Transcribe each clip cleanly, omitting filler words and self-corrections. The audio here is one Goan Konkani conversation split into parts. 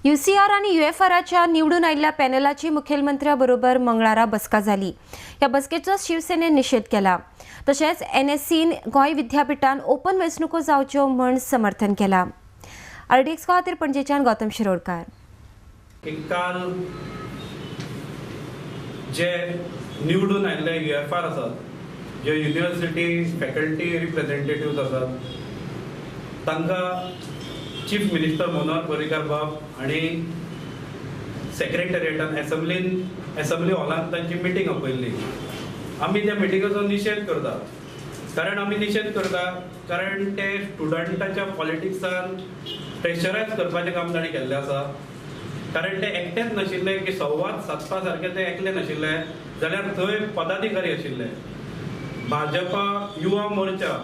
यूसीआर आनी युएफआराच्या निवडून आयिल्ल्या पॅनलाची मुखेलमंत्र्या बरोबर मंगळारा बसका जाली. ह्या बसकेचो शिवसेनेन निशेध केला. तशेंच एनएससीन गोंय विद्यापिठान ओपन वेंचणुको जावच्यो म्हूण समर्थन केलां. आरडीएक्स खातीर पणजेच्यान गौतम शिरोडकार. काल जे निवडून आयिल्ले युएफआर आसात, जे युनिव्हर्सिटी फॅकल्टी रिप्रेझेंटेटिव्ज आसात, तांकां चीफ मिनिस्टर मनोहर पर्रीकार बाब आनी सेक्रेटरिएटान एसेंब्ली हॉलान तांची मिटींग आपयल्ली. आमी त्या मिटिंगेचो निशेध करता, कारण आमी निशेध करता कारण ते स्टुडंटाच्या पॉलिटिक्सान प्रेशरायज करपाचें काम तांणी केल्लें आसा. कारण ते एकटेच नाशिल्ले की संवाद सादपा सारके ते एकले नाशिल्ले, जाल्यार थंय पदाधिकारी आशिल्ले. भाजपा युवा मोर्चा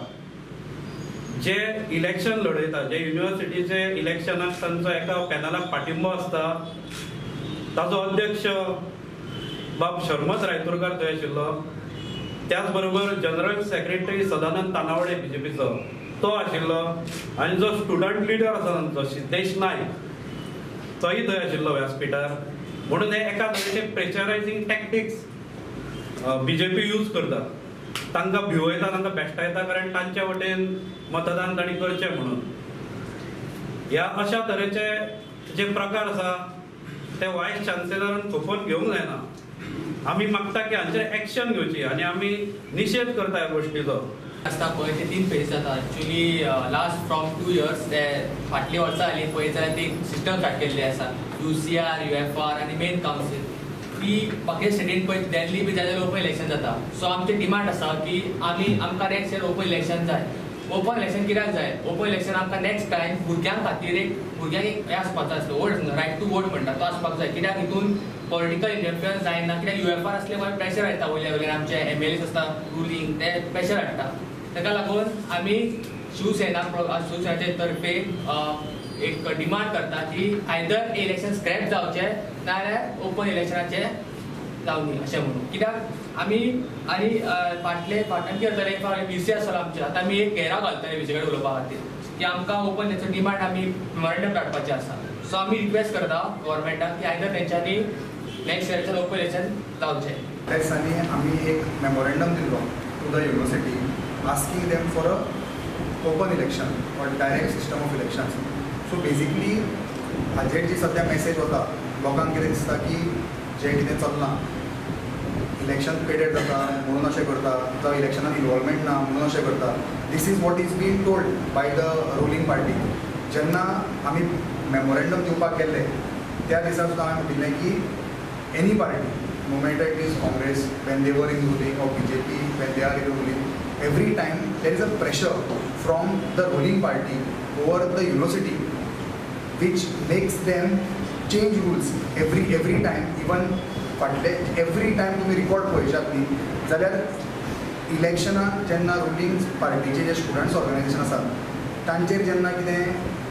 जे इलेक्शन लढयता, जे युनिव्हर्सिटीचे इलेक्शनाक तांचो एका पॅनलाक पाठिंबो आसता, ताजो अध्यक्ष बाब शर्मत रायतुरकार थंय आशिल्लो. त्याच बरोबर जनरल सेक्रेटरी सदानंद तानावडे बीजेपीचो तो आशिल्लो, आनी जो स्टुडंट लिडर आसा तांचो सिद्धेश नायक तोय थंय आशिल्लो व्यासपिठार. म्हणून हे एका तरेचे प्रेशरायझींग टॅक्टिक्स बीजेपी यूज करता, तांकां भिवयता, तांकां बेश्टायता, कारण तांचे वटेन मतदान तांणी करचें म्हणून. ह्या अशा तरेचे जे प्रकार आसा ते वायस चान्सलरान खोपोवन घेवंक जायना. आमी मागता की हांचेर एक्शन घेवची आनी आमी निशेध करता ह्या गोश्टीचो. आसता पळय ते 3 फेज जाता. एक्चुली लास्ट फ्रॉम 2 इयर्स ते फाटलीं वर्सां जालीं पळय जाल्यार ती सिस्टम स्टार्ट केल्ली आसा, UCR, UFR आनी मेन कावन्सील. ती बाकी स्टेटीन पळय दिल्ली बी जाल्यार ओपन इलेक्शन जाता. सो आमचें डिमांड आसा की आमी आमकां नेक्स्ट इयर ओपन इलेक्शन जाय. ओपन इलेक्शन कित्याक जाय? ओपन इलेक्शन आमकां नेक्स्ट टायम भुरग्यां खातीर एक भुरग्यांक एक हें आसपाक जाय आसलो, वोट, रायट टू वोट म्हणटा तो आसपाक जाय. कित्याक हितून पॉलिटिकल इंटरफियरन्स जायना. कित्याक UFR आसले मागीर प्रेशर येता वयल्या वयल्यान, आमचे MLAs आसता रुलींग, ते प्रेशर हाडटा. ताका लागून आमी शिवसेनाचे तर्फे एक डिमांड करता की आयदर इलेक्शन स्क्रॅप जावचें नाजाल्यार ओपन इलेक्शनाचें जावनी अशें म्हणून. कित्याक आमी आनी फाटले फाटल्यान कितें जातालें, एक फावट VC आसलो आमचे, आतां आमी एक घेराव घालताले VC कडेन उलोवपा खातीर की आमकां ओपन इलेक्शन डिमांड आमी मेमोरेंडम धाडपाचें आसा. सो आमी रिक्वेस्ट करता गव्हर्मेंटाक की आयदर तेंच्यांनी नेक्स्ट इयराचेर ओपन इलेक्शन जावचें. त्या दिसांनी आमी एक मेमोरेंडम दिल्लो to the university asking them for a open election or direct system of elections. So basically हाजेर जी सद्या मॅसेज वता लोकांक कितें दिसता की जें कितें चल्लां इलेक्शन पेडेड जाता म्हणून अशें करता, जावं इलेक्शनान इनवॉल्वमेंट ना म्हणून अशें करता. This is what is been told by the ruling party. जेन्ना आमी मेमोरेंडम दिवपाक गेल्ले त्या दिसा सुद्दां हांवें म्हणिल्लें की any party, no matter it is Congress when they were in ruling or BJP when they are in ruling, every time there is a pressure from the ruling party over the university which makes them change rules every time. Even फाटले every time तुमी रिकॉर्ड पळयशात न्ही जाल्यार इलेक्शनाक जेन्ना रुलींग पार्टीचे जे स्टुडंट्स ऑर्गनायझेशन आसात तांचेर जेन्ना कितें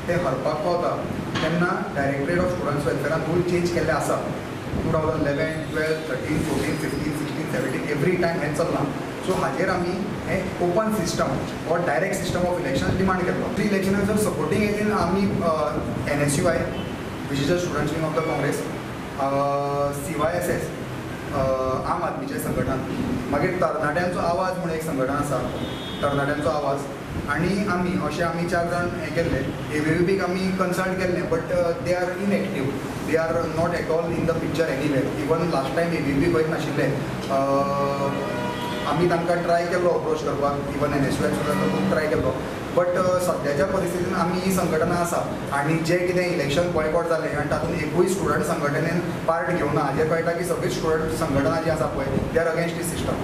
तें हरपाक पावता तेन्ना डायरेक्टरेट ऑफ स्टुडंट्स वेलफेरान रूल चेंज केल्ले आसा. 2011, 12, 13, 14, 15, 16, 17 every time हें चल्लां. सो हाजेर आमी हें open system or direct system of election demand केल्लो. इलेक्शनाक जर सपोर्टींग एजन आमी NSUI, which is a students wing of the Congress, CYSS आम आदमीचें संघटन, मागीर तरणाट्यांचो आवाज म्हणून एक संघटन आसा, तरणाट्यांचो आवाज, आनी आमी अशें आमी 4 जाण हें केल्ले. ABVPक आमी कन्सल्ट केल्लें but they are inactive, they are not at all in the picture anywhere. Even last time ABVP खंयच नाशिल्ले. आमी तांकां ट्राय केल्लो अप्रोच करपाक, इवन NSUI सुद्दां खूब ट्राय केल्लो, बट सद्याच्या परिस्थितीन आमी ही संघटना आसा आनी जें कितें इलेक्शन बॉयकॉट जालें आनी तातूंत एकूय स्टुडंट संघटनेन पार्ट घेवना, हाजेर कळटा की सगळीं स्टुडंट संघटना जी आसा पळय they are against this system.